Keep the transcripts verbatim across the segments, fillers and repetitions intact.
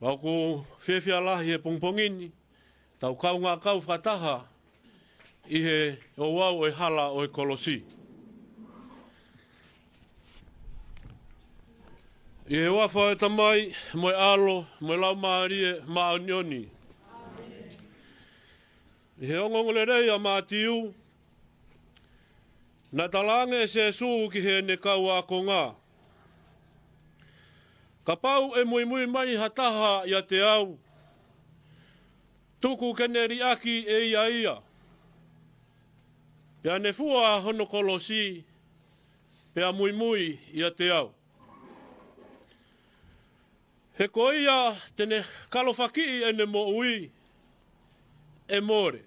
ʻOku fiefia lahi he pongipongi ni, tau kaungā kau fakataha ʻi he ouau ʻo e hala ʻo e kolosi. ʻI he huafa ʻo e Tamai, mo e ʻAlo, mo e Laumālie Māʻoniʻoni. ʻI he ongoongolelei ʻa Mātiu, naʻe talaange ʻe Sēsū ki heʻene kau ākonga: Kapau ʻe muimui mai ha taha ʻiate au, tuku ke ne liʻaki ʻe ia ia, pea ne fua hono kolosi, pea muimui ʻiate au. He ko ia te ne kalofakiʻi ʻene moʻui, ʻe mole.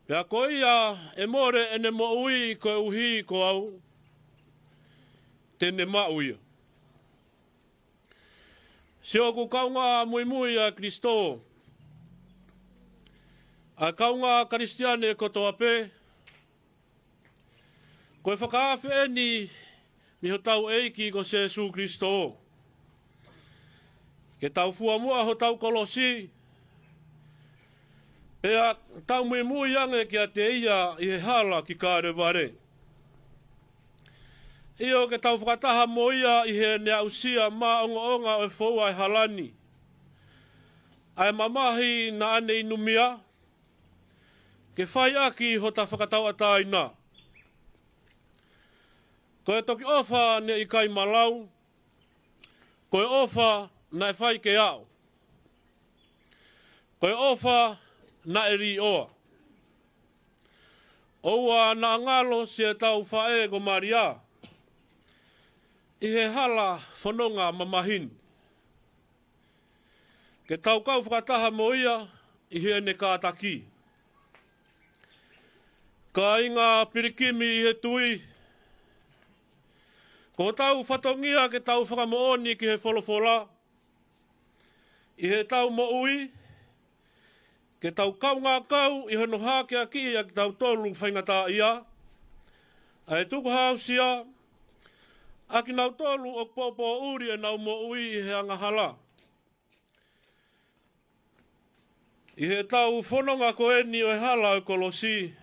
Pea ko ia ʻe mole ʻene moʻui koeʻuhi ko au, te ne maʻu ia. Siʻoku kaungā muimui ʻa Kalaisi, ʻa e kaungā Kalisitiane kotoa pē, ko e fakaafe ʻeni mei hotau ʻEiki ko Sēsū Kalaisi, ke tau fua muʻa hotau kolosi, pea tau muimui ange kiate ia ʻi he hala ki Kalevale. ʻIo, ke tau fakataha mo ia ʻi heʻene aʻusia māʻongoʻonga ʻo e foua ʻa e hala ni, ʻa e mamahi naʻa ne inu mei ai, ke fai ʻaki hota fakatauʻatāina. Ko e toki ʻofa naʻe ʻikai malau, ko e ʻofa naʻe fai ke aʻu, ko e ʻofa naʻe līʻoa. ʻOua naʻa ngalo siʻetau faʻē ko Malia ʻi he hala fononga mamahi ni, ke tau kau fakataha mo ia ʻi heʻene kātaki. Kāinga pilikimi ʻi he tui, ko hotau fatongia ke tau fakamoʻoni ki he folofola ʻi heʻetau moʻui, ke tau kaungā kau ʻi hono hākeakiʻi ʻa kitautolu faingataʻaʻia, ʻa e tukuhāusia, ʻa kinautolu ʻoku pōpōʻuli ʻenau moʻui ʻi he angahala. ʻI heʻetau fononga ko ʻeni ʻo e hala ʻo e kolosi,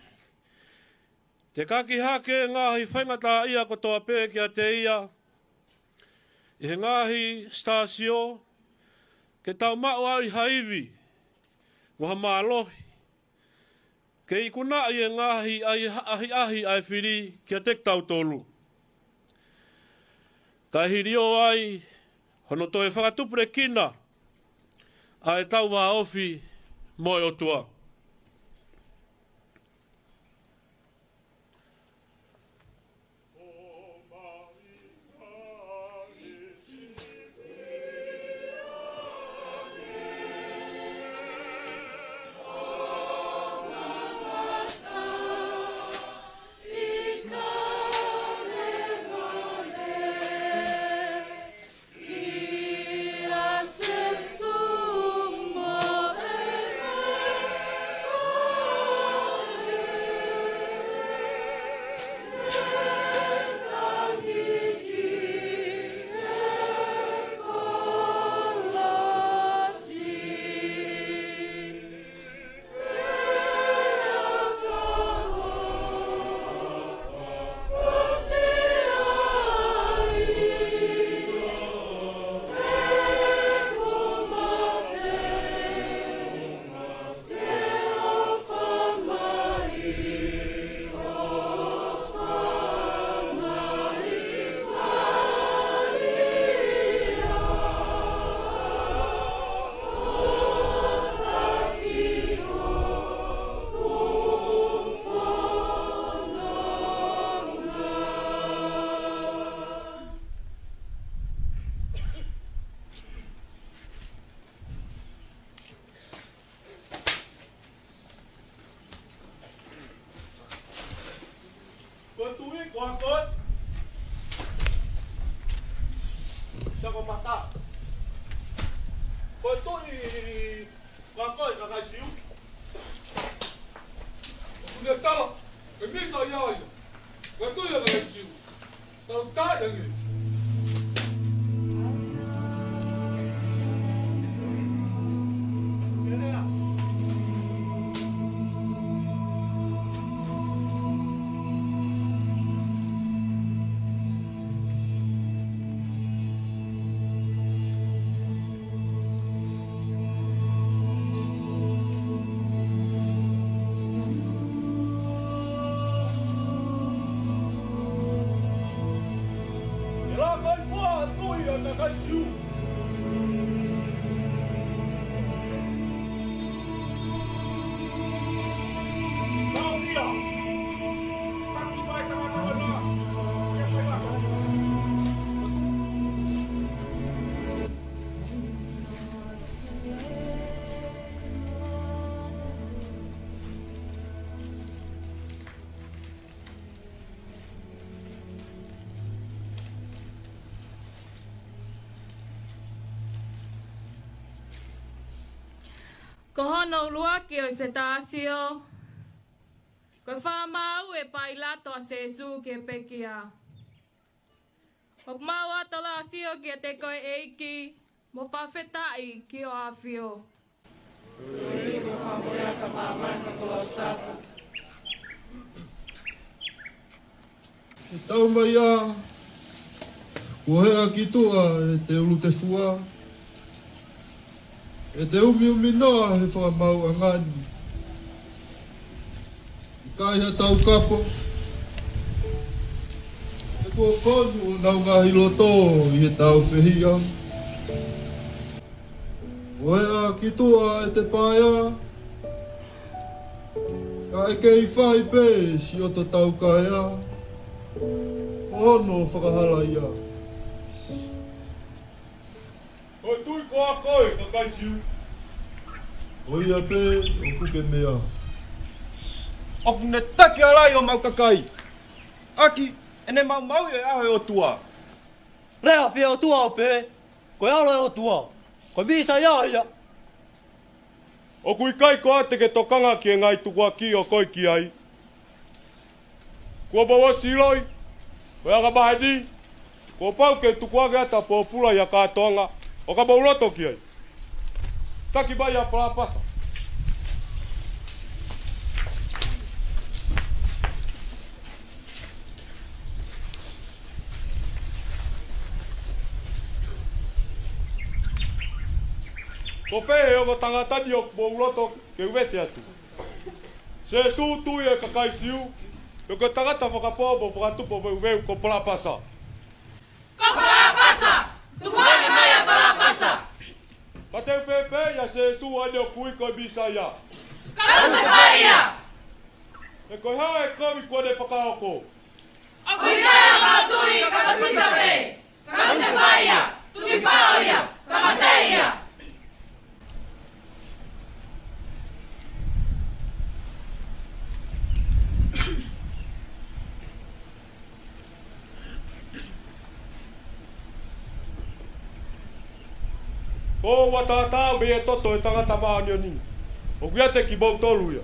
tekaki hake ngaahi faingataʻaʻia kotoa pē kiate ia ʻi he ngaahi stāsio, ke tau maʻu ai ha ivi mo ha mālohi, ke ikunaʻi e ngaahi ʻahiʻahi ʻa e fili kiate kitautolu, kae hiliō ai hono toe fakatupulekina ʻa ʻetau vāofi mo e ʻOtua. Ko e tuʻi, ko e ako. Sako mata. Ko e tuʻi, ko e ako, kakai Siu. Kuo ne tala, ʻe misa ia ia. Ko e tuʻi ʻa e kakai Siu. Tau tā ia ni. Ko hono ʻuluaki ʻo e setāsio, ko e fakamaau ʻe Pailato ʻa Sēsū ki he pekia. ʻOku mau ʻatolāsio kiate koe ʻEiki, mo fakafetaʻi ki hoʻo ʻAfio. ʻE tau mai ā, kuo hea ki tuʻa ʻete ʻulutefua, ʻete ʻumiʻumi noa he fakamaauʻanga ni. ʻIkai ha taukapo, he kuo fonu honau ngaahi loto ʻi he tāufehiʻa. Kuo hea ki tuʻa ʻete paea, ka ʻe kei fai pē siʻo taukaea, ʻo hono fakahalaia. Ko e tui koā koe, kakai Siu? Ko ia pē ʻoku ke meʻa. ʻOku ne taki ʻalai homau kakai ʻaki ʻene maumauʻi ʻa e ʻAlo ʻo e ʻOtua. Lea fie ʻOtua ʻo pehē, ko e ʻAlo ʻo e ʻOtua, ko e Mīsaia ia. ʻOku ʻikai koā te ke tokanga ki he ngaahi tukuakiʻi ʻo kau ki ai? Kuo mou ʻosi ʻiloʻi, ko e anga maheni, kuo pau ke tukuange atu ʻa e pōpula ʻi ha kātoanga ʻo ka mou loto ki ai. Taki mai ʻa Palāpasa. Ko fē he ongo tangata ni ʻoku mou loto ke u vete atu? Sēsū, Tuʻi ʻo e kakai Siu, pe ko e tangata fakapō mo fakatupu ʻo veuveu, ko Palāpasa? Ko Palāpasa! Tukuange mai ʻa Palāpasa! Ka te u fēfē ʻia Sēsū ʻa eni ʻoku ui ko e Mīsaia? Kalusefai ia! He ko e hā e kovi kuo ne fakahoko? ʻOku ʻikai ha mautui ka ko Sisa pē. Kalusefai ia, tuki fao ia, tāmateʻi ia. Ko ʻeku ʻatā mei he toto ʻo e tangata māʻoniʻoni, ʻoku ʻiate kimoutolu ia.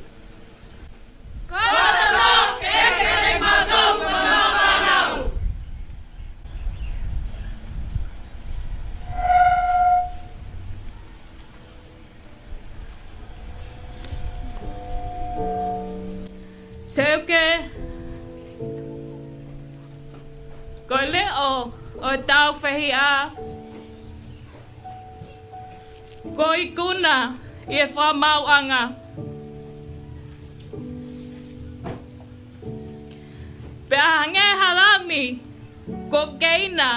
Ko e toto ke ʻeke kiate kimautolu mo homau fānau. Seuke, ko e leʻo ʻo e tāufehiʻa, kuo ikuna ʻi he fakamaauʻanga. Pea hangē ha lami kuo keina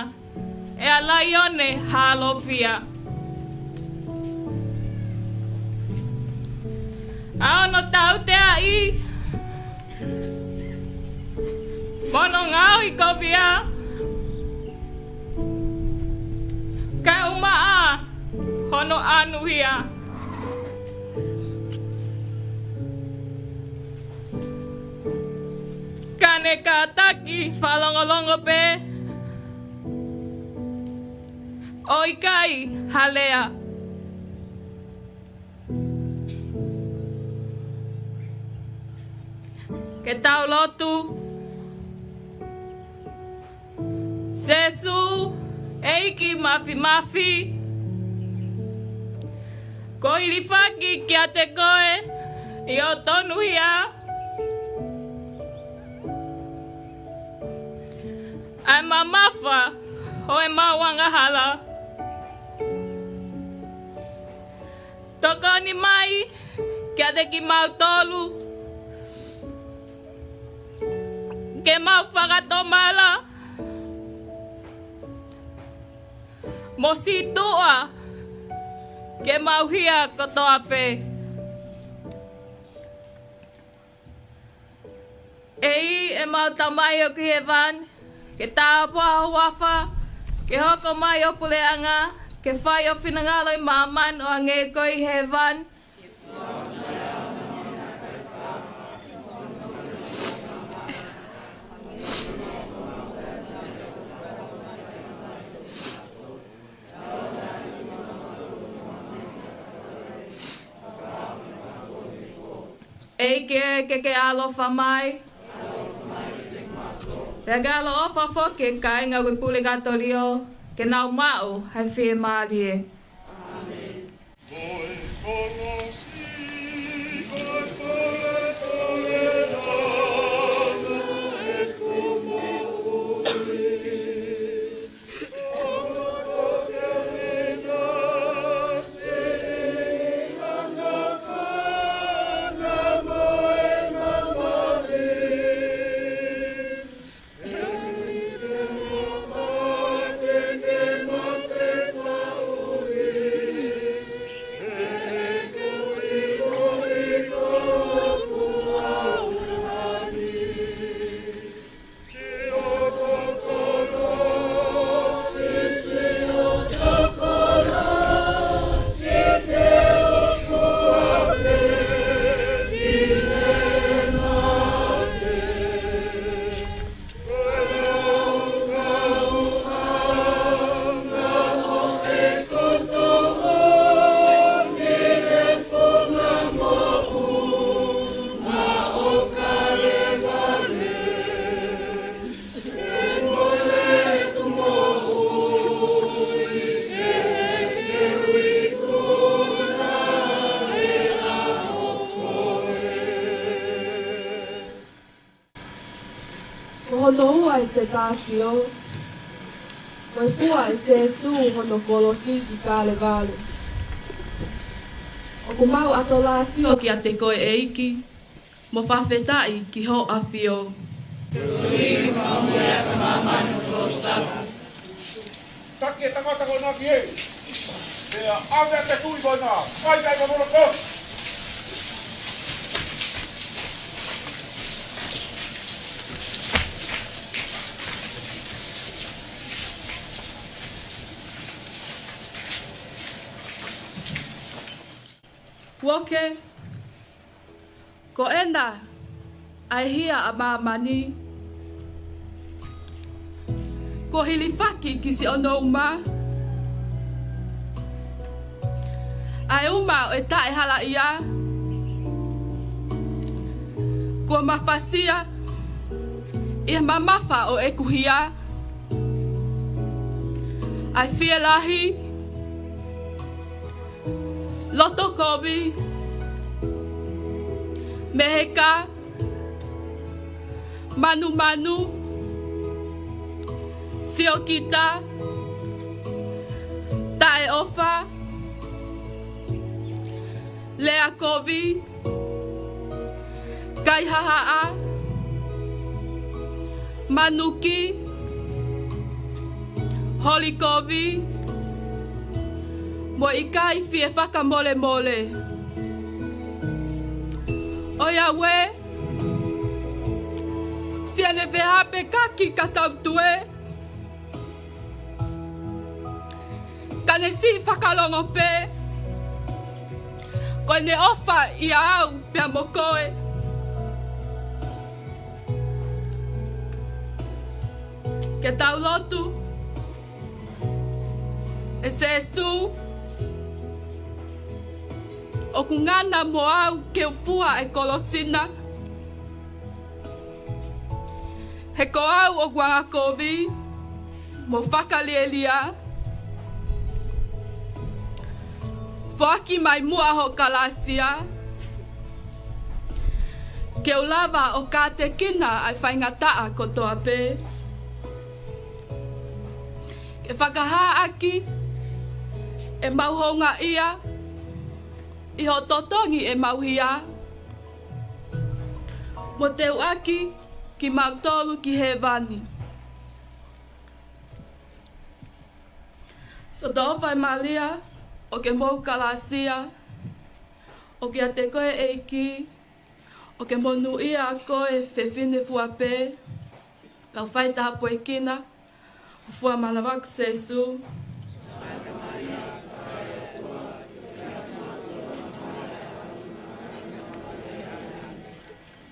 ʻe ha laione halofia. ʻA hono tauteaʻi mo hono ngaohikovia, kae ʻumaʻā hono ʻanuhia. Ka ne kātaki fakalongolongo pē, ʻo ʻikai ha lea. Ke tau lotu. Sēsū, ʻEiki Māfimafi, kuo hilifaki kiate koe ʻi hoʻo tonuhia ʻa e mamafa ʻo ʻemau angahala. Tokoni mai kiate kimautolu ke mau fakatomala mo sītuʻa ki heʻemau hia kotoa pē. ʻEiki, ʻemau Tamai ʻoku ʻi hēvani, ke tāpuhā ho huafa, ke hoko mai ho puleʻanga, ke fai ho finangalo ʻi māmani ʻo hangē ko ia ʻi hēvani. ʻEiki ē, ke ke ʻaloʻofa mai. Pea ke ʻaloʻofa foki ki he kāinga ʻoku ʻi Pulekatōlio, ke nau maʻu ha fiemālie. Ko hono ua ʻo e setāsio, ko e fua ʻe Sēsū hono kolosi ki Kalevale. ʻOku mau ʻatolāsio kiate koe ʻEiki, mo fakafetaʻi ki hoʻo ʻAfio. Taki e tangata ko ena ki hē. Pea ʻave ʻa e tui ko ena. Kai kai ka mono kos. Uoke, ko ena ʻa e hia ʻa māmani, kuo hilifaki ki siʻono uma, ʻa e uma ʻo e taʻehalaʻia, kuo mafasia ʻi he mamafa ʻo ʻeku hia, ʻa e fielahi, loto kovi, meheka, manumanu, siokita, taʻeʻofa, lea kovi, kaihahaʻa, manuki, holi kovi, mo e ʻikai fie fakamolemole. ʻOiauē, siʻene fehape kaki ka tautue, ka ne siʻi fakalongo pē, ko ʻene ʻofa ʻia au pea mo koe. Ke tau lotu. ʻE Sēsū, ʻoku ngana mo au ke u fua e kolosi na. He ko au ʻoku angakovi mo fakalielia. Foaki mai muʻa hoʻo kalāsia, ke u lava ʻo kātekina ʻa e faingataʻa kotoa pē. Ke fakahā ʻaki ʻemau houngaʻia ʻi hoʻo totongi ʻemau hia, mo teuʻaki kimautolu ki hēvani. Siʻoto ʻofa ʻe Malia, ʻoku mou kalāsia, ʻoku ʻiate koe ʻEiki, ʻoku monūʻia koe fefine fua pē, pea u fai tāpuekina ho fua manava ko Sēsū.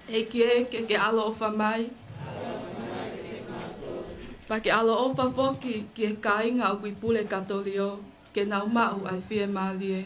ʻEiki ē, ke ke ʻaloʻofa mai. Pea ke ʻaloʻofa foki ki he kāinga ʻoku ʻi Pulekatōlio, ke nau maʻu ʻa e fiemālie.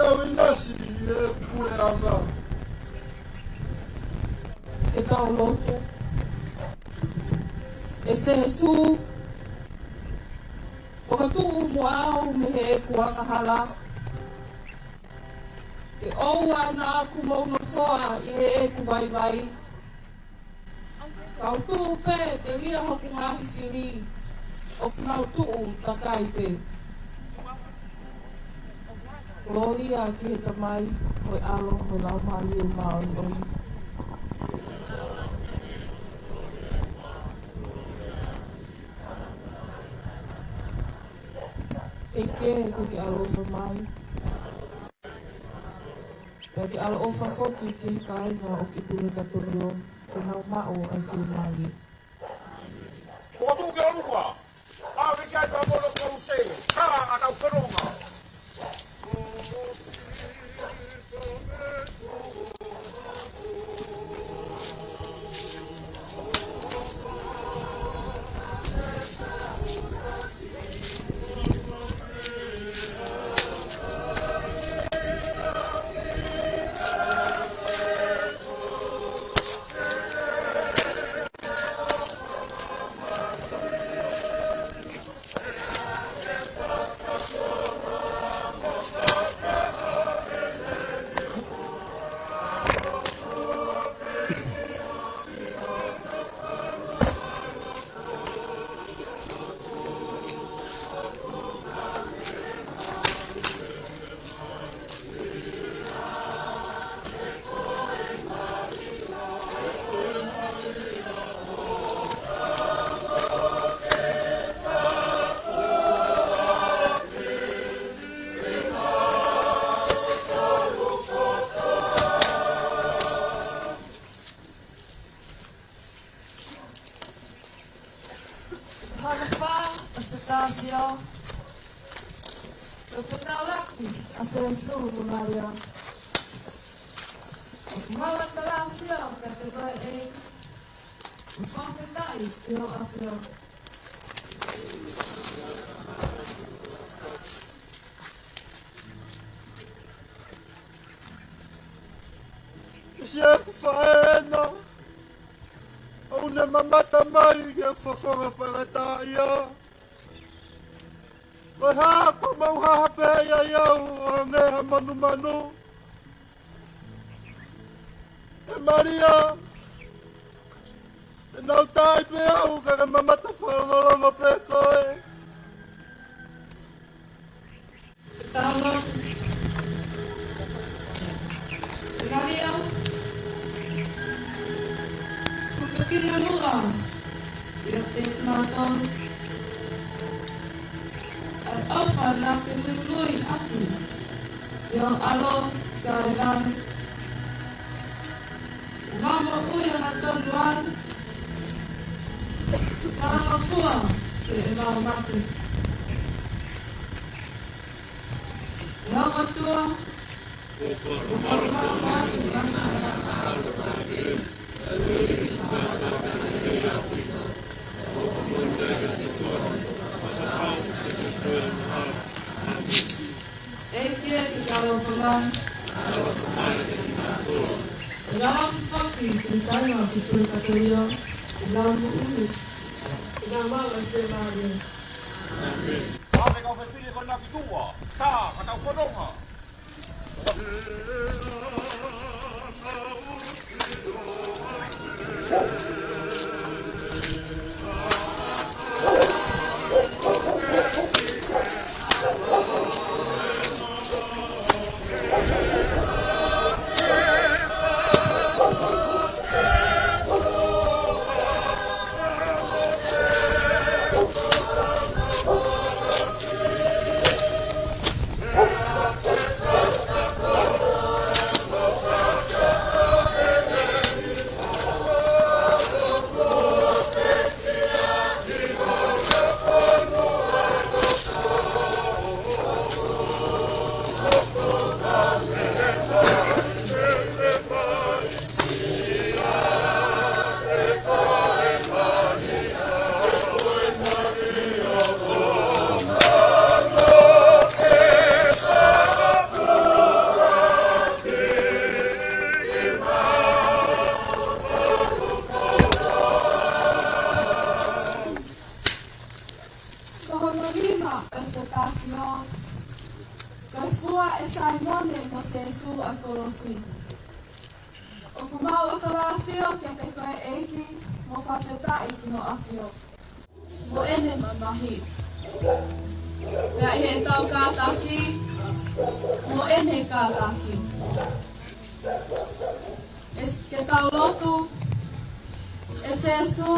Tau ʻinasi ʻi he puleʻanga. Ke tau lotu. ʻE Sēsū, fakatuʻu muʻa au mei heʻeku angahala. Ke ʻoua naʻa ku mou nofoa ʻi heʻeku vaivai. Kau tuʻu pē telia hoku ngaahi fili, ʻoku nau tuʻu takai pē. Kolōlia ki he Tamai, mo e ʻAlo, mo e Laumālie Māʻoniʻoni. ʻEiki, ke ke ʻaloʻofa mai. Pea ke ʻaloʻofa foki ki he kāinga ʻoku ʻi pulekatōlio, ke nau maʻu ʻa e fiemālie. Fokotuʻu ki ʻolunga, ʻave ki ai pea mo hono kolosi, ka ʻa tau fononga. Hono fā ʻo e Sitasio. Ko e Taulaki ʻa Sēsū mo Malia. ʻOku mau ʻatalasia ka te koe ʻEiki. ʻOku fakafetaʻi ki ho ʻAfio. Siʻeku faʻē ena, ʻoku ne mamata mai ki he fofonga fakataʻia. Ko e hā kuo mau haʻa pehē ai au ʻo hangē ha manumanu. ʻE Malia, te nau taaʻi pē au ka ke mamata fakalongolongo pē koe. Talo. Malia, kuo ke kinamuʻa ʻiate kinautolu ʻa e ʻofa naʻa ke muimui ʻaki ʻi ho ʻAlo ki Kalevale. Naʻa mo ui ʻa e tonu ai, talangofua ke ʻemau mate. ʻE ho ʻOtua, ʻEiki, ke ke ʻaloʻofa mai. Lava foki ki he kāinga ʻoku ʻi pulekatōlio, ke nau moʻui, ke nau maʻu ʻa e fiemālie. ʻĀmeni. Kau fefine ko ena ki tuʻa, ka, ka tau fononga. Sēsū ʻa e kolosi. ʻOku mau ʻofa lahi ʻaupito kiate koe ʻEiki, mo fakafetaʻi ki hoʻo ʻAfio mo ʻene mamahi. Pea ʻi heʻetau kātaki mo ʻene kātaki. ʻE s-, ke tau lotu. ʻE Sēsū,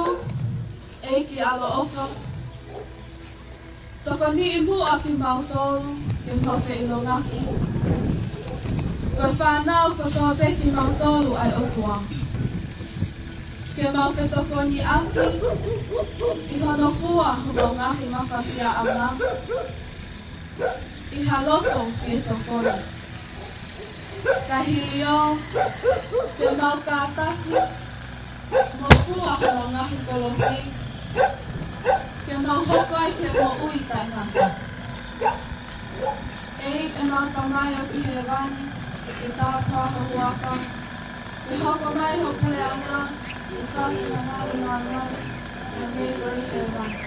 ʻEiki ʻaloʻofa, tokoniʻi muʻa kimautolu ke mau feʻilongaki. Ko e fānau kotoa pē kimautolu ʻa e ʻOtua. Ke mau fetokoniʻaki ʻi hono fua homau ngaahi mafasiaʻanga ʻi ha loto fie tokoni. Ka hili ʻo, ke mau kātaki mo fua hoʻo ngaahi kolosi, ke mau hoko ai ki he moʻui taʻengata. ʻEiki ʻemau Tamai ʻoku ʻi hēvani, ke tāpuhā ho huafa, ke hoko mai ho puleʻanga, ke fai ho ngaahi māmani, hangē ko ia ʻi hēvani.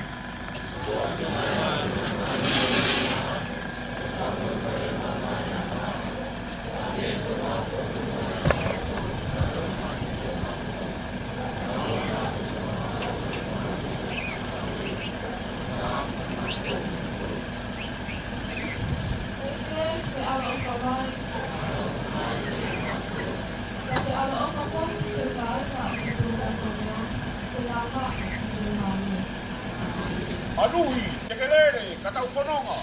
ʻAluhi, tekelele, ka tau fononga.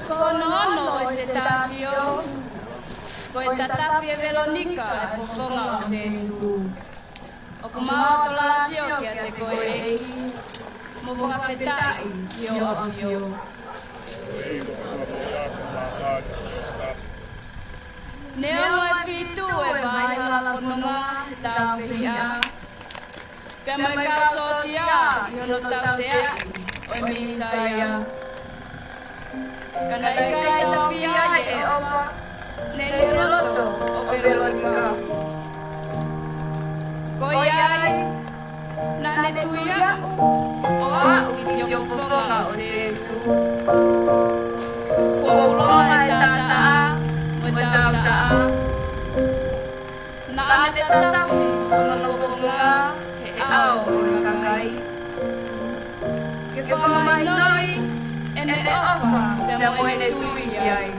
Ko hono ono ʻo e setāsio, ko e tatafi ʻe Velonika e fofonga ʻo Sēsū. ʻOku mau ʻofa lahi ʻaupito kiate koe ʻEiki, mo fakafetaʻi ki hoʻo ʻAfio. Neongo e fitu e vaʻe hala fononga he taʻu fehiʻa, pea mo e kau sōtia ʻi hono tauteaʻi ʻo e Mīsaia. Ka naʻe ʻikai taofia ʻa e ʻofa naʻe ʻi he loto ʻo Velonika. Ko ia ai, naʻa ne tui ʻo aʻu ki siʻo fofonga ʻo Sēsū. Kuo u longo he taʻataʻa mo e tauʻatāʻa. Naʻa ne tatafi hono fofonga he ʻao ʻo e kakai, ke fakamahinoʻi ʻene ʻofa pea mo ʻene tui ki ai.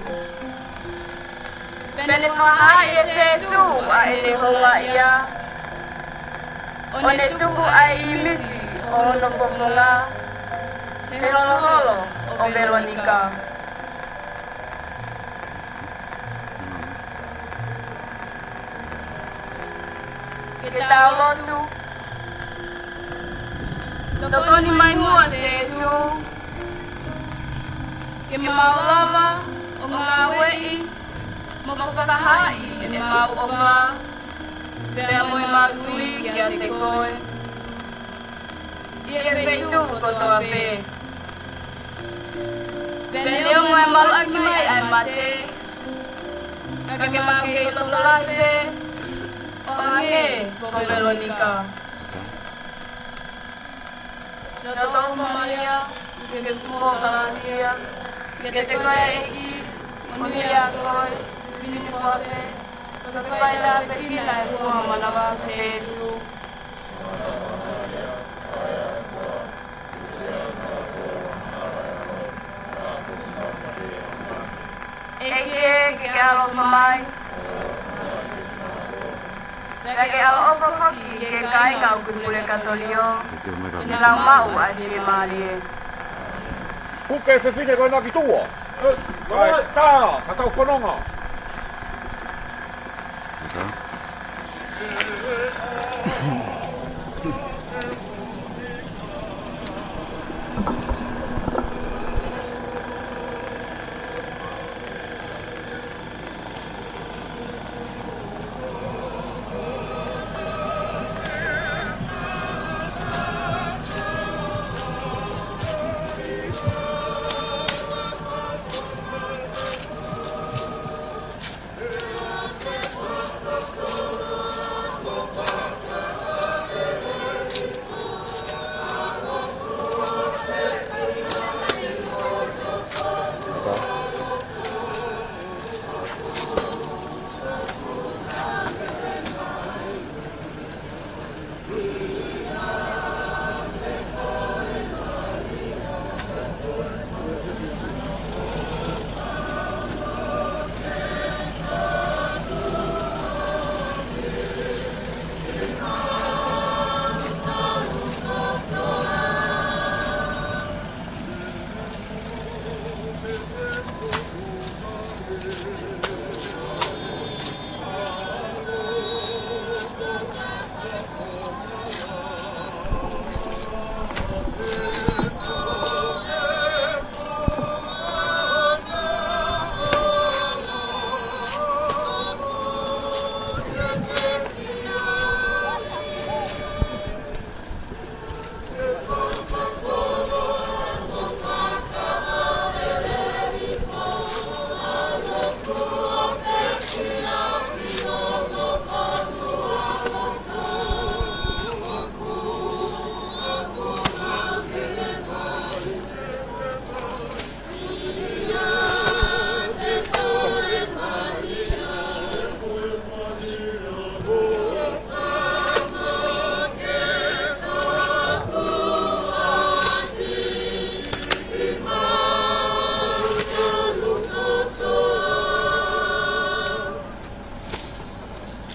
Pea ne fakahaaʻi ʻe Sēsū ʻa ʻene houngaʻia, ʻo ne tuku ʻa e ʻīmisi ʻo hono fofonga he holoholo ʻo Velonika. Ke tau lotu. Tokoni mai muʻa Sēsū, ke mau lava ʻo ngāueʻi mo fakahaaʻi ʻemau ʻofa pea mo ʻemau tui kiate koe ʻi he feituʻu kotoa pē. Pea neongo e maluʻaki mai ʻa e mate, ka ke maʻu kei loto lahi pē ʻo hangē ko Velonika. Siʻoto Malia, ke ke fuʻu kalāsia, kiate koe ʻEiki, monūʻia koe, fefine fua pē. Ko e fai lāveʻi ʻa e fua manava ʻa Sēsū. ʻEiki ē, ke ke ʻaloʻofa mai. Pea ke ʻaloʻofa foki ki he kāinga ʻoku ʻi Pulekatōlio, ke nau maʻu ʻa e fiemālie. Puke e fefine ko ena ki tuʻa. Kae tā, ka tau fononga.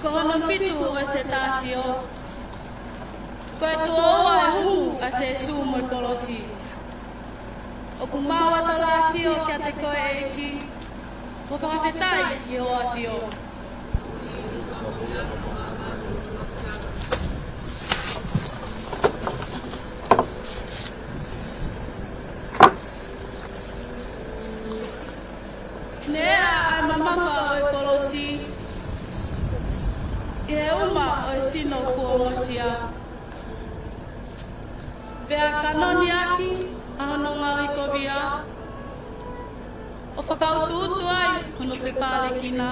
Ko hono fitu ʻo e setāsio, ko e tuʻo ua ʻo e humu ʻa Sēsū mei he kolosi. ʻOku mau ʻatolāsio kiate koe ʻEiki, ʻo fakafetaʻi ki hoʻo ʻAfio. Neʻe ʻā ʻa e mamafa ʻo e kolosi ʻi he uma ʻo e sino kuo ongosia. Pea kanoni ʻaki ʻa hono ngaahi kovia, ʻo fakautuutu ai hono fepālekina,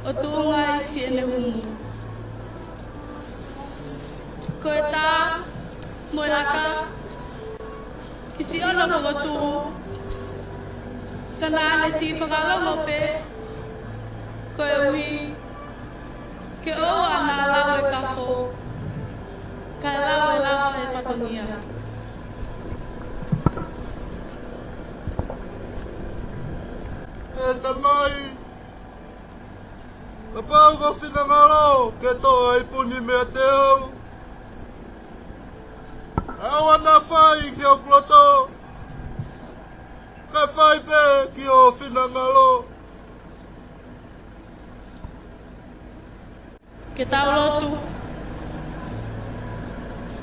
ʻo tuʻunga ai siʻene humu. Ko e tā mo e ʻaka, ki siʻono fokotuʻu, ka naʻa ne siʻi fakalongo pē, koeʻuhi ke ʻoua naʻa lau e kafo, kae lau e lava ʻo e fatongia. ʻE Tamai, kapau ko ho finangalo ke toʻo ʻa e ipu ni meiate au, ʻoua naʻa fai ki hoku loto, kae fai pē ki ho finangalo. Ke tau lotu.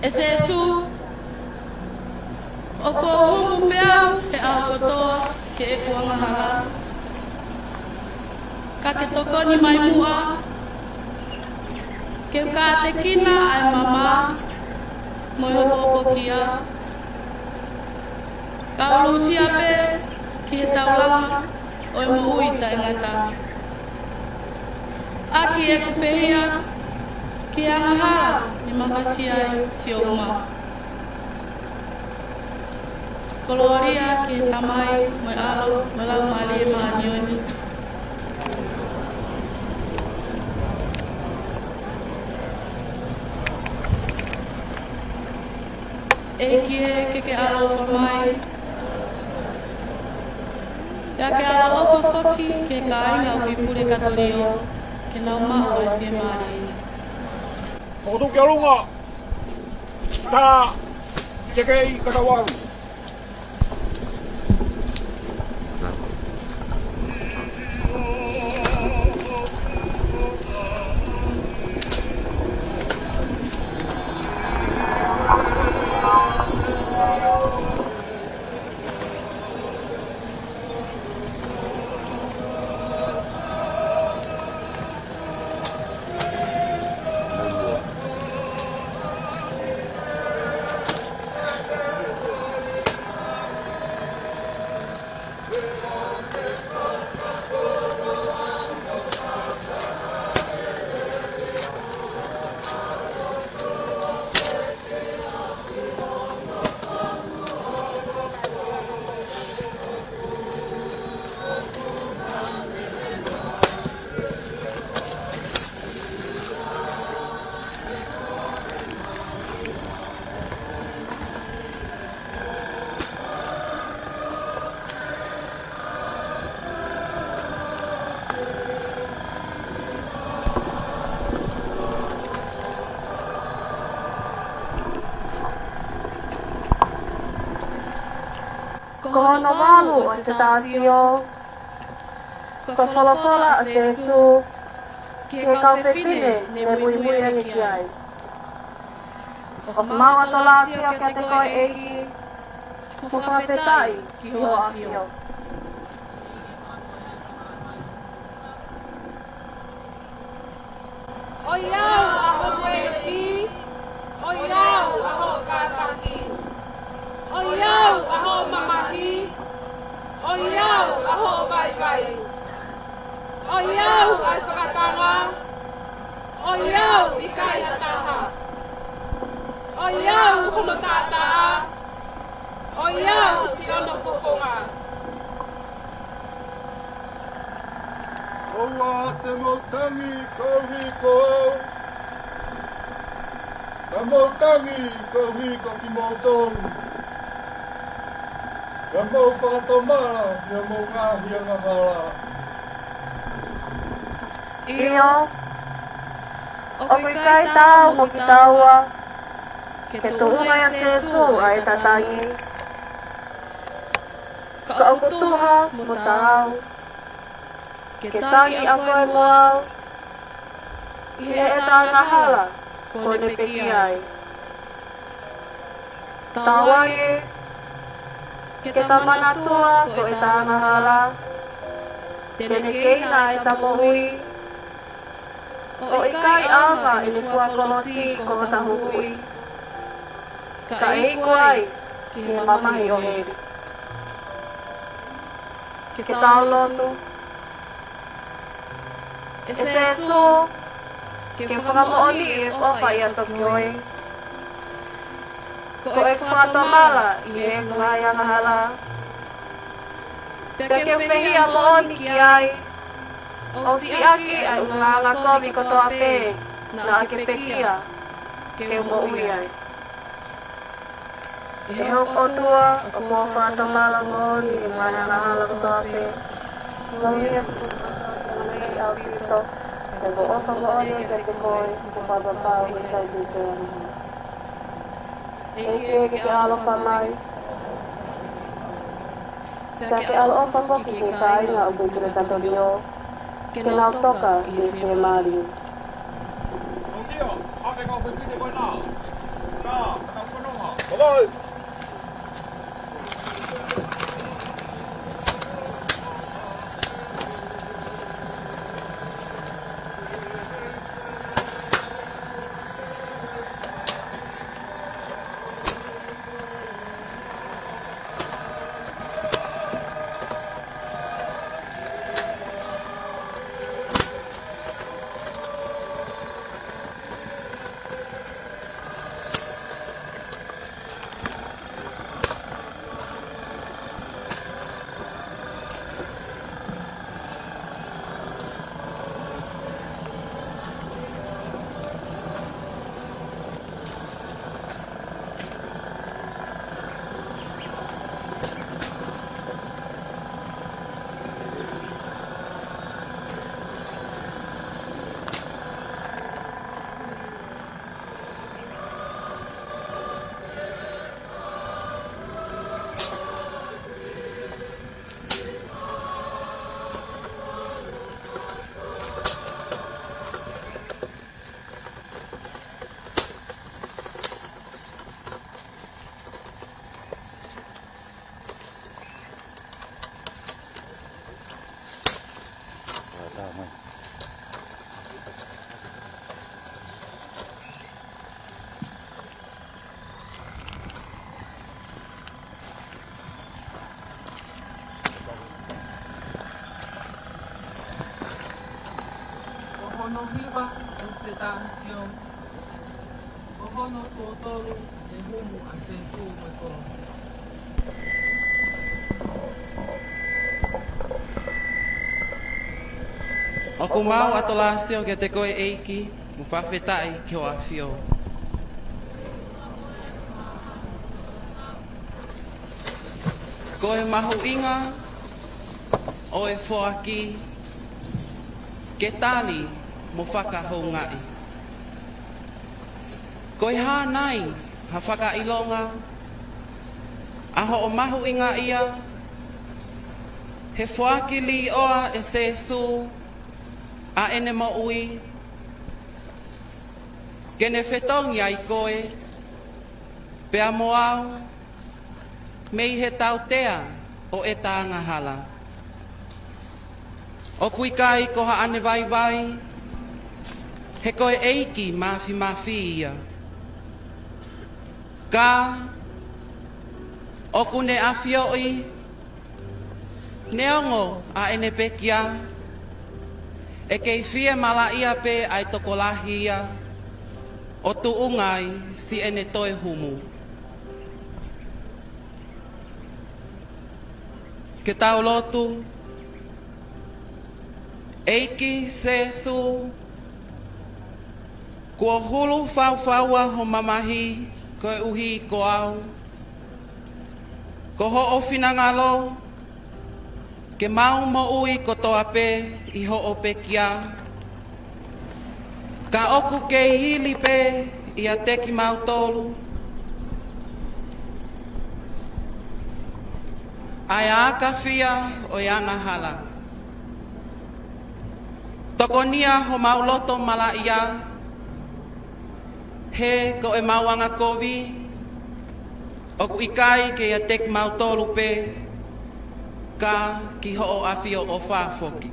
ʻE Sēsū, ʻoku ou humu pē au he ʻaho kotoa ki heʻeku angahala, ka ke tokoni mai muʻa ke u kātekina ʻa e mama mo e hopohopokia, ka u aʻusia pē ki he taulanga ʻo e moʻui taʻengata, ʻaki ʻeku feia ki he angahala ne mafasia ai siʻo uma. Kolōlia ki he Tamai, mo e ʻAlo, mo e Laumālie Māʻoniʻoni. ʻEiki ē, ke ke ʻaloʻofa mai. Pea ke ʻaloʻofa foki ki he kāinga ʻoku ʻi Pulekatōlio, ke nau maʻu ʻa e fiemālie. Fokotuʻu ki ʻolunga, tā, teke ʻi kataualu. Ko hono valu ʻo e Setāsio, ko e folofola ʻa Sēsū ki he kau fefine ne muimui ange ki ai. ʻOku mau ʻatolāfio kiate koe ʻEiki, mo fakafetaʻi ki hoʻo ʻafio. ʻOiauē ʻa hoku ʻEiki, ʻoiauē ʻa hoku kātaki, ʻoiauē ʻa hoku mamahi, ʻoiauē ʻa hoku vaivai, ʻoiauē ʻa e fakatanga, ʻoiauē ʻikai ha taha, ʻoiauē hono taʻataʻa, ʻoiauē siʻono fofonga. ʻOua te mou tangi koeʻuhi ko au, ka mou tangi koeʻuhi ko kimoutolu, ka mou fakatomala ʻi hoʻomou ngaahi angahala. ʻIo, ʻoku ʻikai taau mo kitaua ke tuʻunga ʻia Sēsū ʻa e tatangi. Ka ʻoku tuha mo taau ke tangi ʻa koe mo au ʻi heʻeta angahala kuo ne pekia ai. Tauange ke ta manatua ko ʻeta angahala te ne keina ʻeta moʻui, ʻo ʻikai ʻaonga ʻene fua kolosi ko hota huhuʻi, ka ʻe iku ai ki he mamahi ʻo heli. Ke tau lotu. ʻE Sēsū, ke u fakamoʻoniʻi ʻeku ʻofa ʻiate koe, ko ʻeku fakatomala ʻi heʻeku ngaahi angahala. Pea ke u fehiʻa moʻoni ki ai, ʻo siʻaki ʻa e ʻulungaanga kovi kotoa pē naʻa ke pekia ke u moʻui ai. ʻE hoku ʻOtua, ʻoku ou fakatomala moʻoni ʻi he ngaahi angahala kotoa pē. Moʻoni ʻeku tuʻu kotoa pē ʻaupito, ʻeku ʻofa moʻoni kiate koe, ʻoku ou fakapapau ʻoku ʻikai te u toe angahala. ʻEiki, ke ke ʻaloʻofa mai. Pea ke ʻaloʻofa foki ki he kāinga ʻoku ʻi Pulekatōlio, ke nau toka ʻi he fiemālie. Hiva ʻo Setāsio, ko hono tuʻo tolu ʻene humu ʻa Sēsū mo e kolosi. ʻOku mau ʻatolāsio kiate koe ʻEiki, mo fakafetaʻi ki hoʻo ʻAfio. Ko e mahuʻinga ʻo e foaki ke tali mo fakahoungaʻi. Ko e hā nai ha fakaʻilonga ʻa hoʻo mahuʻingaʻia he foaki līʻoa ʻe Sēsū ʻa ʻene moʻui, ke ne fetongi ai koe, pea mo au, mei he tautea ʻo ʻeta angahala. ʻOku ʻikai ko haʻane vaivai, he ko e ʻEiki Māfimafi ia. Ka ʻoku ne ʻafioʻi, neongo ʻa ʻene pekia, ʻe kei fiemalaʻia pē ʻa e tokolahi ia ʻo tuʻunga ai siʻene toe humu. Ke tau lotu. ʻEiki Sēsū, kuo hulu faufaua ho mamahi koeʻuhi ko au. Ko hoʻo finangalo ke mau moʻui kotoa pē ʻi hoʻo pekia. Ka ʻoku kei ili pē ʻiate kimautolu ʻa e ʻakafia ʻo e angahala. Tokonia homau loto malaʻia, he ko ʻemau angakovi ʻoku ʻikai ke ʻiate kimautolu pē, ka ki hoʻo ʻAfio ʻofa foki.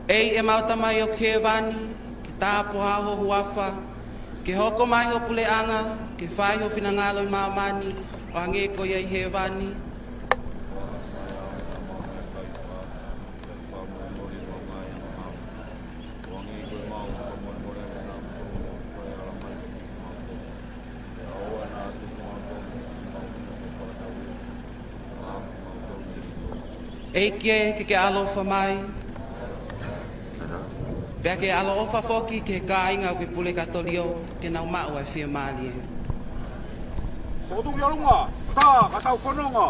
ʻEiki ʻemau Tamai ʻoku ʻi hēvani, ke tāpuhā ho huafa, ke hoko mai ho puleʻanga, ke fai ho finangalo ʻi māmani, ʻo hangē ko ia ʻi hēvani. ʻEiki ē, ke ke ʻaloʻofa mai. Pea ke ʻaloʻofa foki ki he kāinga ʻoku ʻi Pulekatōlio, ke nau maʻu ʻa e fiemālie. Tō tuʻu ki ʻolunga, tā, ka tau fononga.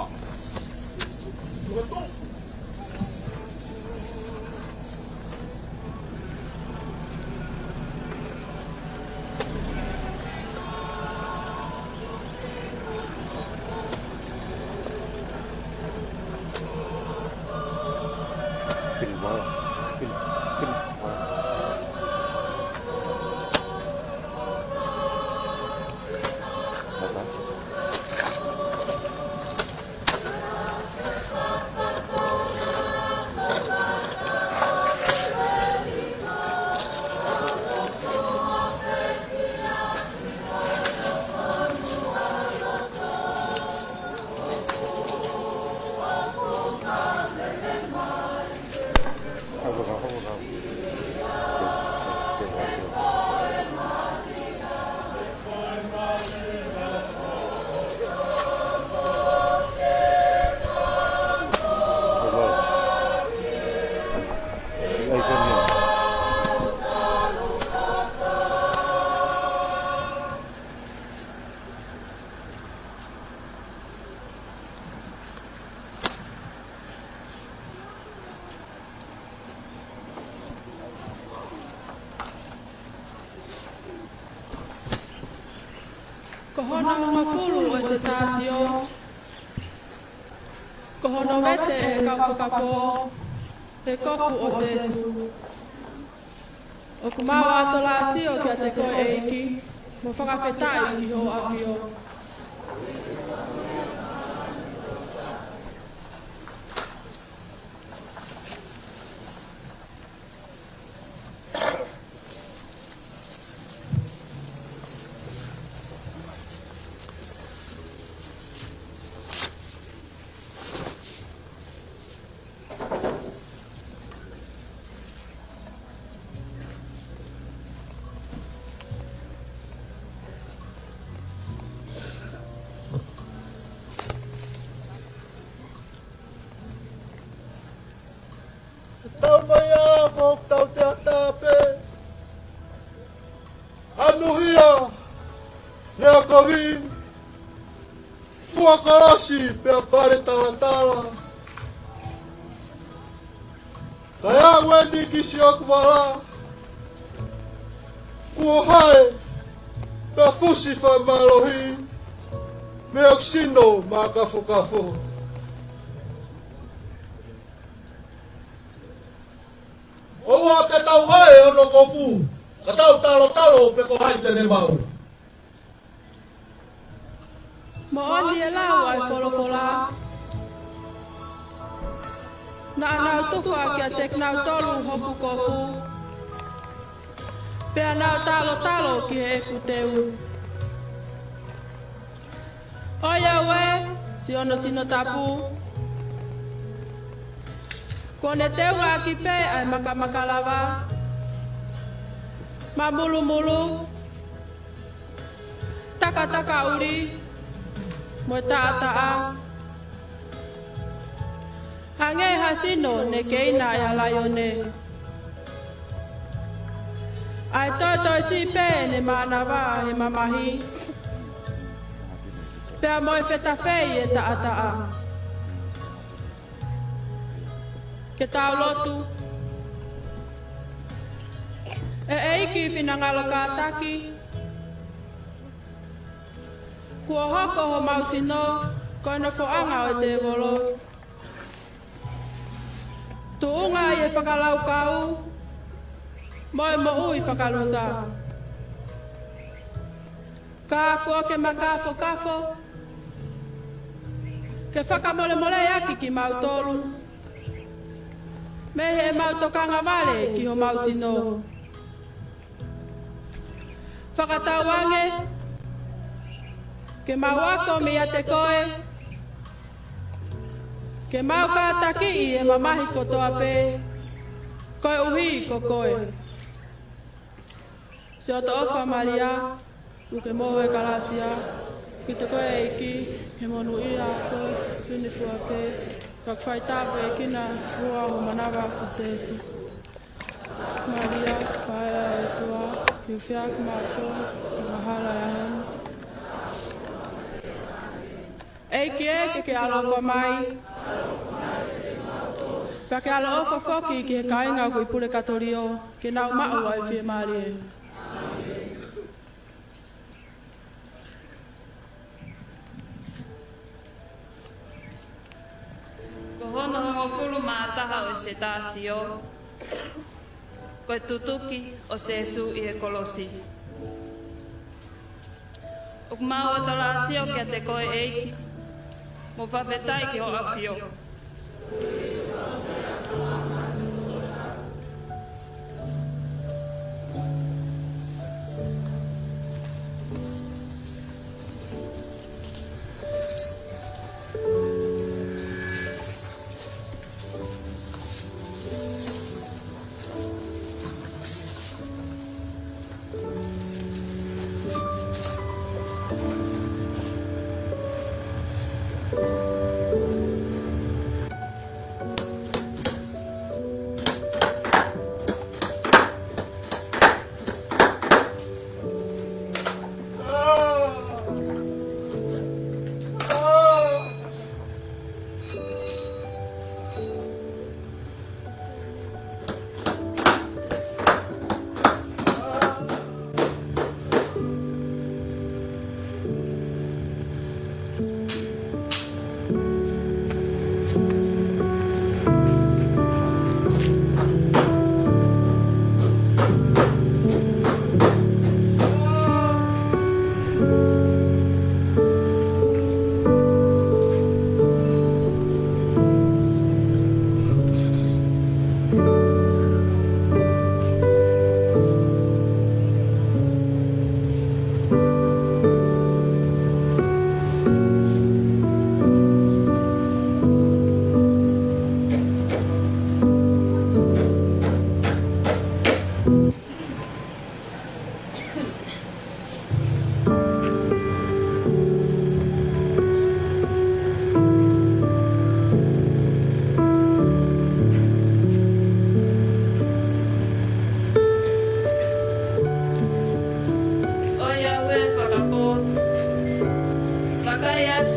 Ko hono ungofulu ʻo e setāsio, ko hono vete ʻe he kau fakapō, he kofu ʻo Sēsū. ʻOku mau ʻatolāsio kiate koe ʻEiki, mo fakafetaʻi ʻi hoʻo ʻAfio. Nuhia, Lea Kovi, Fua Kolosi pea Pale Talatala. Kae ʻave eni ki Siokuvala, kuo hae pea fusi fakamālohi mei hoku sino makafokafo. ʻOua te tau hae hono kofu, ka tau talotalo pe ko hai te ne maʻu. Moʻoni e lau ʻa e folofola. Naʻa nau tufa kiate kinautolu hoku kofu, pea nau talotalo ki heʻeku teu. ʻOiauē, siʻono sino tapu, kuo ne teungaʻaki pē ʻa e makamakalava, mamulumulu, takatakaʻuli, mo e taʻataʻa, hangē ha sino ne keina ʻe ha laione. ʻA e toetoesiʻi pē ʻene mānava he mamahi, pea mo e fetafeʻi e taʻataʻa. Ke tau lotu. ʻE ʻEiki finangalo kātaki, kuo hoko homau sino ko e nofoʻanga ʻo e tēvolo, tuʻunga ʻi he fakalaukau mo e moʻui fakalusa. Ka kuo ke makafokafo ke fakamolemoleʻi ʻaki kimautolu mei heʻemau tokanga vale ki homau sino. Fakatauange ke mau ako meiate koe, ke mau kātakiʻi e mamahi kotoa pē, koeʻuhi ko koe. Siʻoto ʻofa Malia, ʻoku ke mohe ʻi he kalasia, kiate koe ʻEiki, he monūʻia koe, fefine fua pē, pea ʻoku fai tapu ʻEiki ʻi he fua ho manava ko Sēsū. Malia, faʻē ʻa e ʻOtua, ke u feaki maʻa koe, ʻi he hala ʻo e ʻaho ni. ʻEiki ē, ke ke ʻaloʻofa mai, pea ke ʻaloʻofa foki ki he kāinga ʻoku ʻi pulekatōlio, ke nau maʻu ʻa e fiemālie. Ko hono hongofulu mā taha ʻo e setāsio, ko e tutuki ʻo Sēsū ʻi he kolosi. ʻOku mau ʻoatu ʻa e lāsio kiate koe ʻEiki, mo fakafetaʻi ki hoʻo ʻAfio.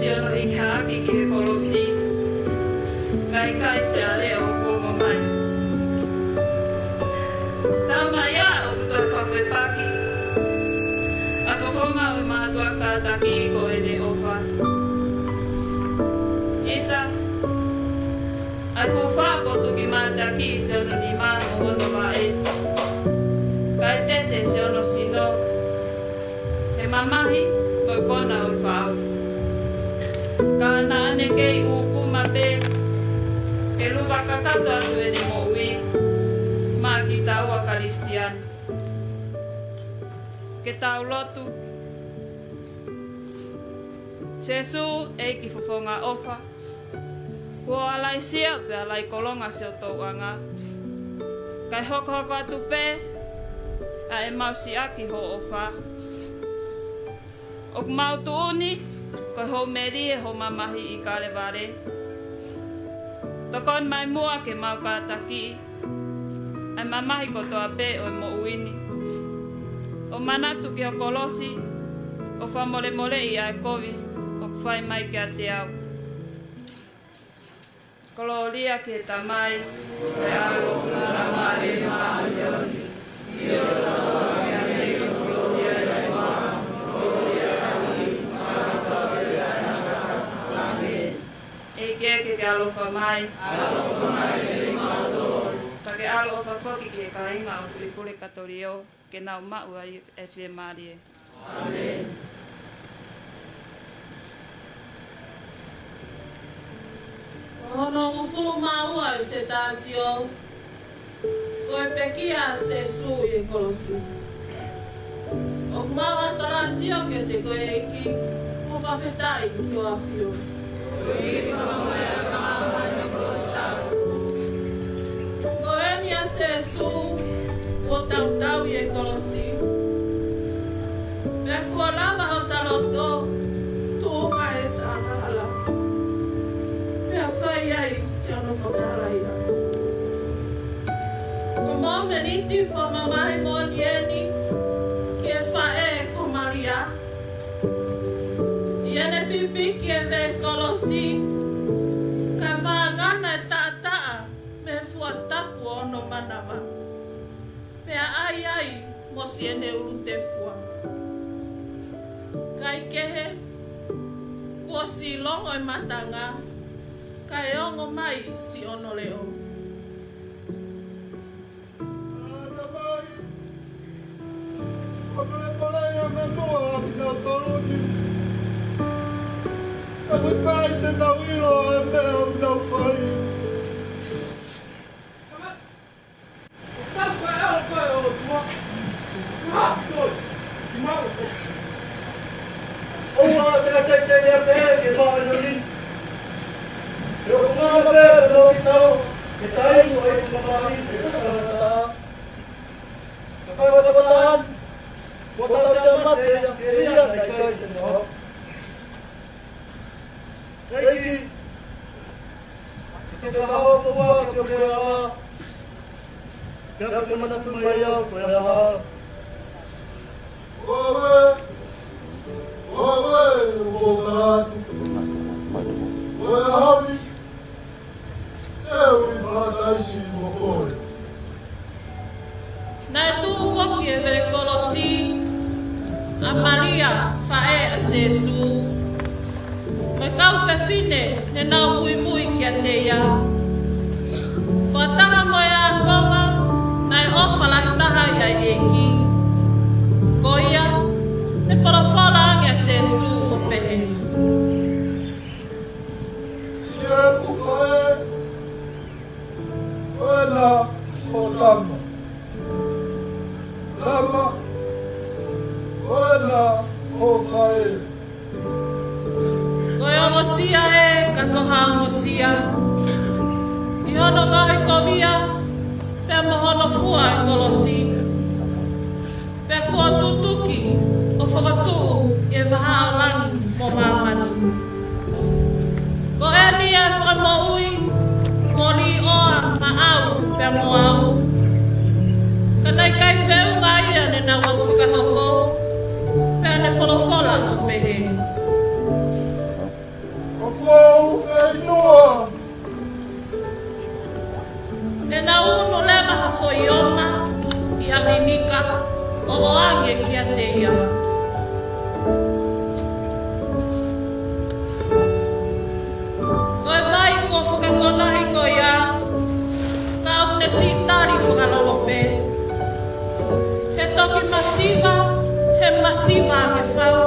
Siʻono hiki hake ki he kolosi, kae ʻikai siʻa leʻo ʻoku ongo mai. Taumaiā ʻoku toe fakafepaki ʻa e fofonga ʻo e mātuʻa kātaki ko ʻene ʻofa. ʻIsa, ʻa e fuʻu faʻo kuo tuki mateaki ʻi siʻono nima mo hono vaʻe, kae tete siʻono sino he mamahi mo e kona ʻo e faʻo. Ka naʻa ne kei ʻūkuma pē ke luva kakato atu ʻene moʻui maʻa kitaua Kalisitiane. Ke tau lotu. Sēsū, ʻEiki fofonga ʻofa, kuo ʻalaisia pea lai kolonga siʻo touʻanga, kae hokohoko atu pē ʻa ʻemau siʻaki ho ʻofa. ʻOku mau tuʻu ni ko e houmelie ho mamahi ʻi Kalevale. Tokoni mai muʻa ke mau kātakiʻi ʻa e mamahi kotoa pē ʻo e moʻui ni, ʻo manatu ki ho kolosi, ʻo fakamolemoleʻi ʻa e kovi ʻoku fai mai kiate au. Kolōlia ki he Tamai, ki he ʻAlo, ki he Laumālie Māʻoniʻoni. ʻEiki, ke ke ʻaloʻofa mai. Ka ke ʻaloʻofa foki ki he kāinga ʻoku ʻi Pulekatōlio, ke nau maʻu ai ʻa e fiemālie. ʻĀmeni. Ko hono hongofulu mā ua ʻo e Setāsio, ko e pekia ʻa Sēsū ʻi he kolosi. ʻOku mau ʻatolāsio kiate koe ʻEiki, mo fakafetaʻi ki hoʻo ʻAfio. Ko eni ʻa Sēsū kuo tautau ʻi he kolosi. Pea kuo lava hota loto, tuʻunga he taʻataʻa hala, pea fai ai siʻono fakahalaia. Ko e mōmeniti fakamamahi moʻoni eni ki he faʻē ko Malia. Siʻene pipiki e veʻe kolosi, kae vāngana e taʻataʻa mei he fua tapu ʻo hono manava, pea ʻai ai mo siʻene ʻulutefua. Kae kehe, kuo ʻosi longo e matanga, kae ongo mai siʻono leʻo. ʻA Tamai, ʻoku ke kole ʻa e meʻa ʻoku nau toloni. Ka ʻoku ʻikai te nau ʻilo ʻa e meʻa ʻoku nau fai. ʻOua te ke teitei pē ke māʻoniʻoni. He ʻoku ngalo pē ʻa e tau, ke taimi ʻo e mamahi ʻe tangata. Ka ko e tangata, kuo tau te mate ia, ʻe ia naʻe ʻikai te ne hoko. ʻEiki, ke ke fakahoko muʻa ki hoku puleʻanga, pea ke manatu mai au ko e angahala. ʻOua, ʻoua, ʻoua, ʻoua. ʻOua, ʻoua. ʻE ui fakataisi mo koe. Naʻe tuʻu foki he veʻe kolosi ʻa Malia, faʻē ʻa Sēsū, mo e kau fefine ne nau muimui kiate ia. Fakataha mo e ākonga, naʻe ʻofa lahi taha ia ʻi he ʻEiki. Ko ia, ne folofola ange ʻa Sēsū ʻo pehē: Siʻeku faʻē, ko ena hoʻo tama. Tama, ko ena hoʻo faʻē. Ko e ongosia ē, ka ko ha ongosia, ʻi hono ngaohikovia pea mo hono fua e kolosi. Pea kuo tutuki ʻo fokotuʻu ʻi he vahaʻa ʻo langi mo māmani. Ko eni ʻa e fakamoʻui, moli ʻoa maʻau pea mo au. Ka naʻe ʻikai feʻunga ia ne nau ʻosi fakahoko, pea ne folofola ʻo pehē: kiate ia. Ko e vai kuo fakakonahi ko ia, ka ʻoku ne sitali fakalolo pē. He toki masiva, he masiva ke fau.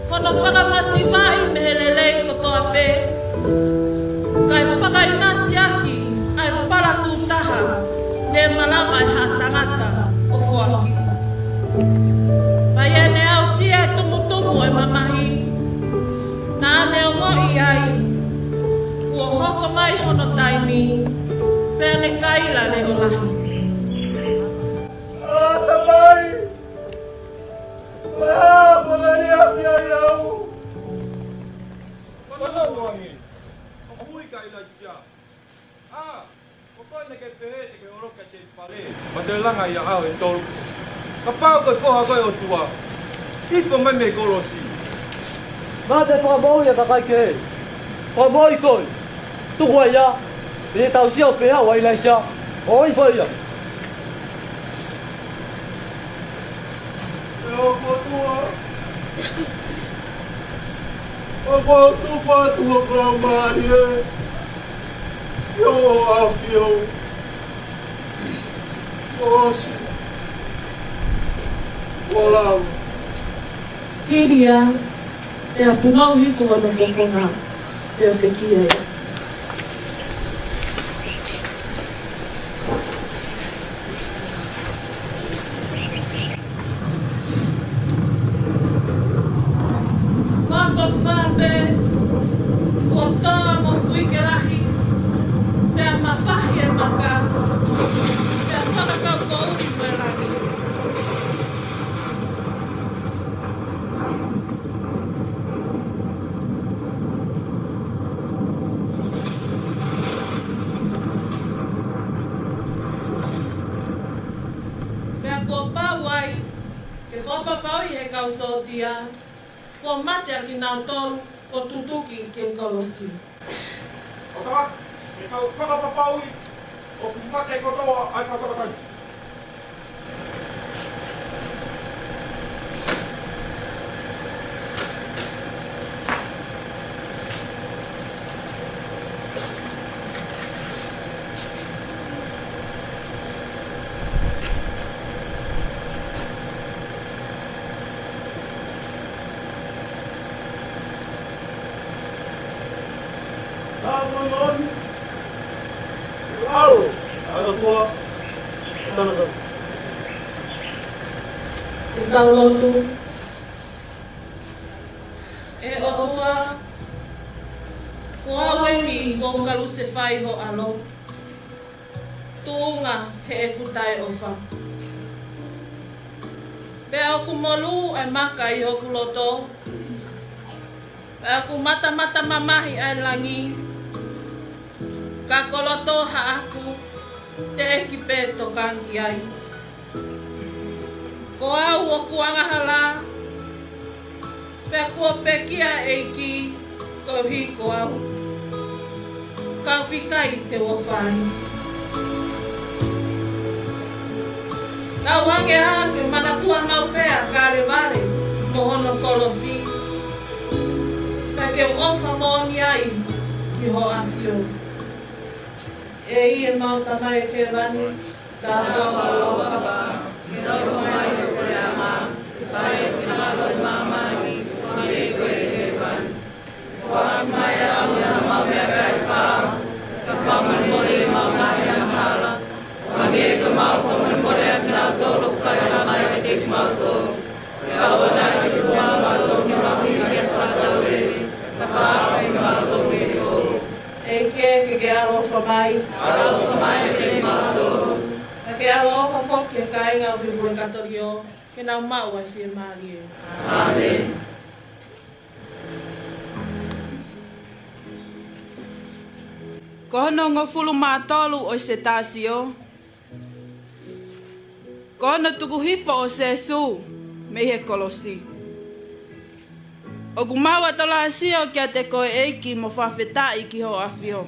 Hono fakamasivaʻi mei he lelei kotoa pē, kae fakaʻinasi ʻaki ʻa e palakū taha ne malava ʻe ha tangata ʻo foaki. Pea ʻi heʻene aʻusia e tumutumu ʻo e mamahi, naʻa ne ongoʻi ai kuo hoko mai hono taimi, pea ne kaila leʻo lahi. ʻA Tamai, ʻa, ko e hā ʻoku ke liʻaki ai au? Ko e hā ʻoku ke liʻaki ai au? ʻA, ko koe naʻa ke pehē te ke holoki ʻa Telefale, pea te langa ʻi he ʻaho ʻe tolu. Kapau ko e Foha koe ʻo e ʻOtua, ifo mai mei he kolosi. Mate, fakamoʻui ʻa e kakai kehe. Fakamoʻui koe. Tuku ai ia. ʻE tausia ʻo pehē ʻa ʻIlaisiā, ʻo ifo ia. ʻE ʻOtua, ʻoku ou tuku atu hoku laumālie ʻi ho ʻAfio. ʻOsi. Kuo lava. Hili ia, pea punou hifo hono fofonga, pea pekia ia. Fafo fape, kuo tō mo fuike lahi, pea mafahi e maka, pea fakakau poʻuli mo e langi. Pea kuo pau ai ke fakapapauʻi ʻe he kau sōtia kuo mate ʻa kinautolu kuo tutuki ki he kolosi. ʻOtua, ke tau fakapapauʻi ʻoku mate kotoa ʻa e kau tangata ni. Tāpuaki. ʻAlo, ʻa e ʻOtua, ʻa e tangata. Ke tau lotu. ʻE ʻOtua, ko au eni kuo u kalusefai ho ʻAlo, tuʻunga heʻeku taʻeʻofa. Pea ʻoku molū ʻa e maka ʻi hoku loto, pea ʻoku matamata mamahi ʻa e langi, ka ko loto haʻaku teʻeki pē tokanga ki ai. Ko au ʻoku angahala, pea kuo pekia ʻa e ʻEiki koeʻuhi ko au, ka ʻoku ʻikai te u ʻofa ai. Tauange ā ke manatua maʻu pē ʻa Kalevale mo hono kolosi, pea ke u ʻofa moʻoni ai ki ho ʻAfio. ʻEiki, ʻemau Tamai ʻi hēvani, tāpuaki mo e ʻofa, ke nofo mai ho puleʻanga, ke fai ho finangalo ʻi māmani, hangē ko ia ʻi hēvani. Foaki mai ʻa ʻemau ʻaho ni ʻa e kakai fā, kae fakamolemole ʻemau ngaahi angahala, hangē ko ʻemau fakamolemole ʻa kinautolu ʻoku fai angahala mai kiate kimautolu. Pea ʻoua naʻa ke tuku kimautolu ki he mahuʻinga, ka ke fakamoʻui kimautolu mei he kovi. ʻEiki, ke ke ʻaloʻofa mai. ʻAloʻofa mai kiate kimautolu. Pea ke ʻaloʻofa foki ki he kāinga ʻo e Pulekatōlika, ke nau maʻu ʻa e fiemālie. ʻĀmeni. Ko hono hongofulu mā tolu ʻo e setāsio. Ko hono tuku hifo ʻo Sēsū mei he kolosi. ʻOku mau ʻatolāsio kiate koe ʻEiki mo fakafetaʻi ki ho ʻAfio.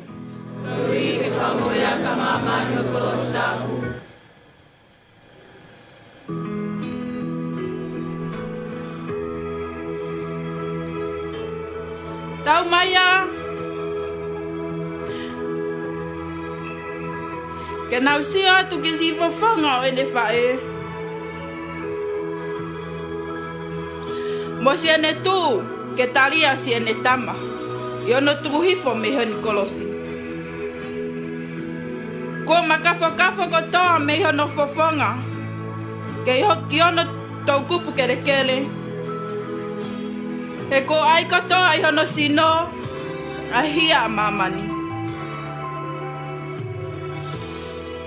Koeʻuhi ke fakamoʻui ʻaki ʻa māmani ʻi he kolosi tapu. Tau mai ā, ke nau sio atu ki he siʻi fofonga ʻo ʻene faʻē, mo siʻene tuʻu ke talia siʻene tama ʻi hono tuku hifo mei hono kolosi. Kuo makafokafo kotoa mei hono fofonga ke ʻi ho-, ki hono toʻukupu kelekele. He kuo ʻai kotoa ʻi hono sino ʻa e hia ʻa māmani.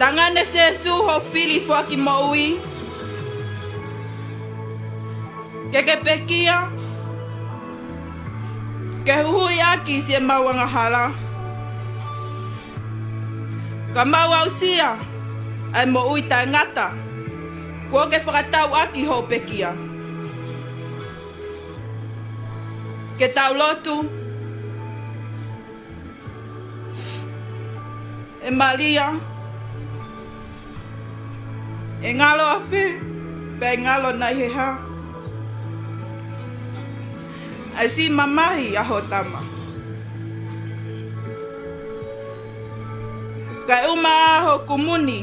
Tangane Sēsū, ho fili foaki moʻui, ke ke pekia, ke huhuʻi ʻaki siʻemau angahala, ka mau aʻusia ʻa e moʻui taʻengata kuo ke fakatau ʻaki hoʻo pekia. Ke tau lotu. ʻE Malia, ʻe ngalo ʻafē, pea ʻe ngalo nai he hā ʻa e siʻi mamahi ʻa ho tama? Kae ʻuma ʻa ho kumuni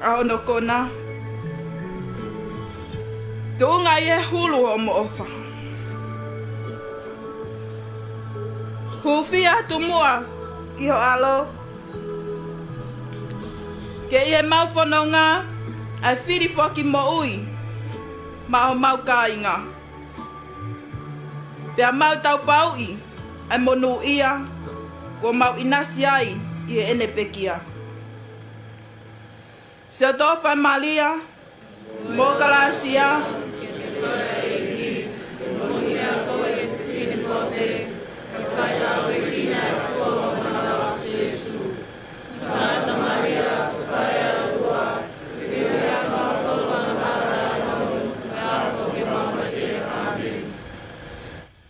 ʻa hono kona, tuʻunga ʻi he hulu ʻo hoʻomo ʻofa. Hūfia atu muʻa ki ho ʻAlo, ke ʻi heʻemau fononga ʻa e fili foaki moʻui maʻa homau kāinga, pea mau taupauʻi ʻa e monūʻia kuo mau ʻinasi ai ʻi heʻene pekia. Siʻoto ʻofa ʻe Malia, mo kalāsia.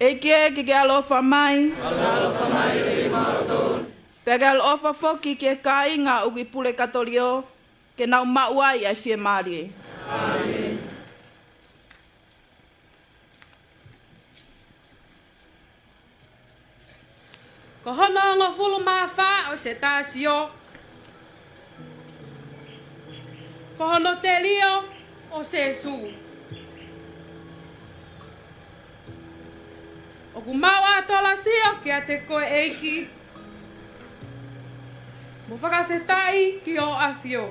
ʻEiki ē, ke ke ʻaloʻofa mai. Pea ke ʻaloʻofa foki ki he kāinga ʻoku ʻi Pulekatōlio, ke nau maʻu ai ʻa e fiemālie. Ko hono hongofulu mā fā ʻo Setāsio, ko hono telio ʻo Sēsū. ʻOku mau ʻatolāsio kiate koe ʻEiki, mo fakafetaʻi ki hoʻo ʻAfio.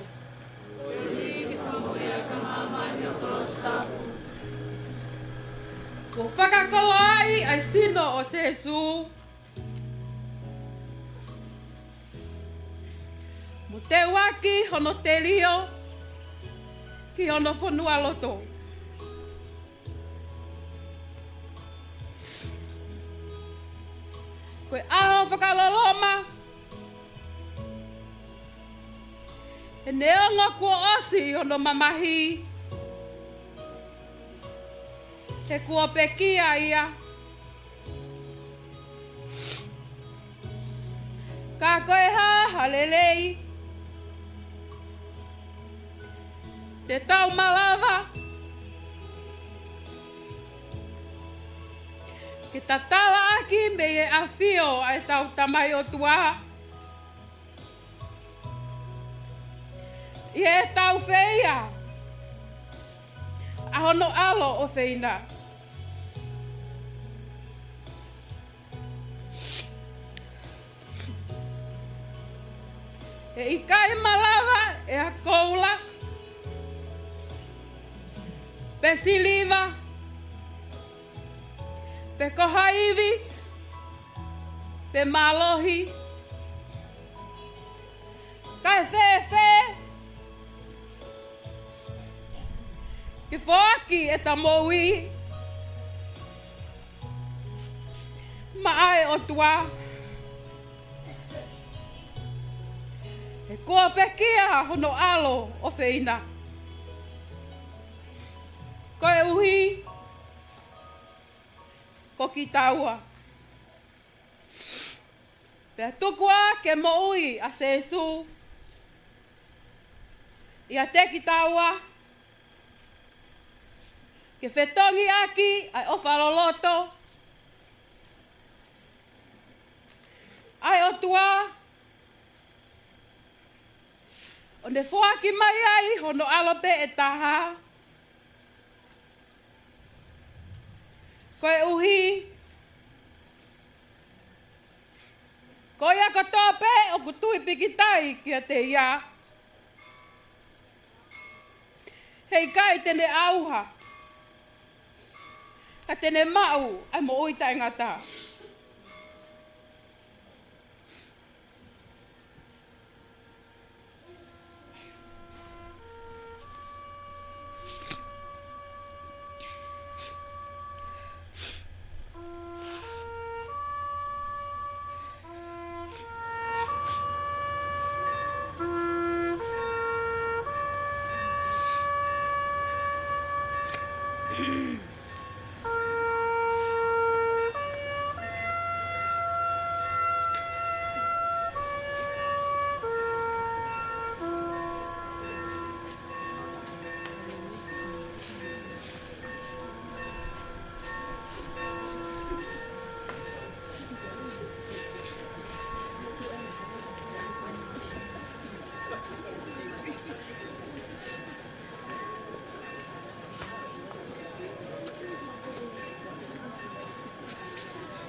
Kuo fakakoloaʻi ʻa e sino ʻo Sēsū, mo teuaki hono telio ki hono fonualoto. Ko e ʻaho fakaloloma, he neongo kuo ʻosi hono mamahi, he kuo pekia ia. Ka ko e hā ha lelei te tau malava ke tatalaʻaki mei he ʻAfio ʻa ʻetau Tamai ʻOtua, ʻi heʻetau feia ʻa hono ʻAlo ʻofeina? He ʻikai malava ʻe ha koula, pe siliva, pe ko ha ivi, pe mālohi, kae fēfē ke foaki ʻeta moʻui maʻa e ʻOtua, he kuo pekia hono ʻAlo ʻofeina. Koeʻuhi ko kitaua. Pea tuku ā ke moʻui ʻa Sēsū ʻiate kitaua, ke fetongi ʻaki ʻa e ʻofa loloto, Ne foaki mai ai hono ʻAlo pē ʻe taha. Koeʻuhi ko ia kotoa pē ʻoku tui pikitai kiate ia, heʻikai te ne ʻauha, ka te ne maʻu ʻa e moʻui taʻengata.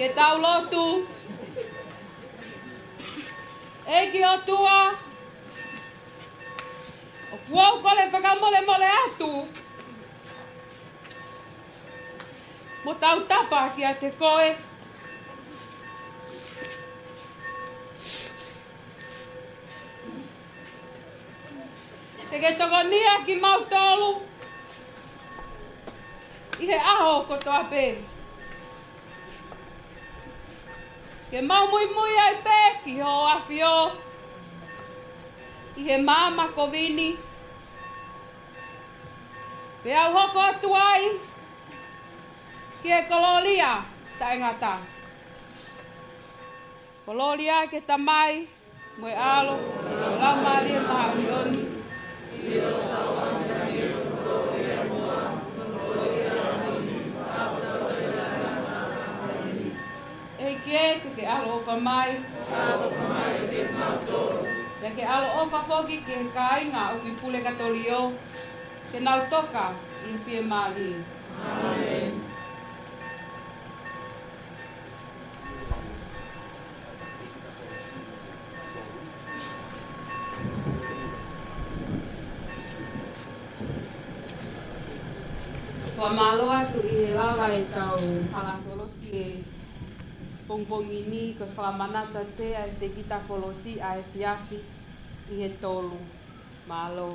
Ke tau lotu. ʻEiki ʻOtua, ʻoku ou kole fakamolemole atu mo tautapa kiate koe. Te ke tokonia kimautolu ʻi he ʻaho kotoa pē. Ke mau muimui ai pē ki hoʻo ʻAfio ʻi he maama kovi ni, pea u hoko atu ai ki he kolōlia taʻengata. Kolōlia ki he Tamai, mo e ʻAlo, mo e Laumālie Māʻoniʻoni. ʻEiki ē, ke ke ʻaloʻofa mai. Pea ke ʻaloʻofa foki ki he kāinga ʻoku ʻi Pulekatōlio, ke nau toka ʻi he fiemālie. ʻĀmeni. Fakamālō atu ʻi he lava ʻetau hala kolosi he pongipongi ni, ko e fakamanatu atu pē ʻa e fekita kolosi ʻa e efiafi ʻi he tolu. Mālō.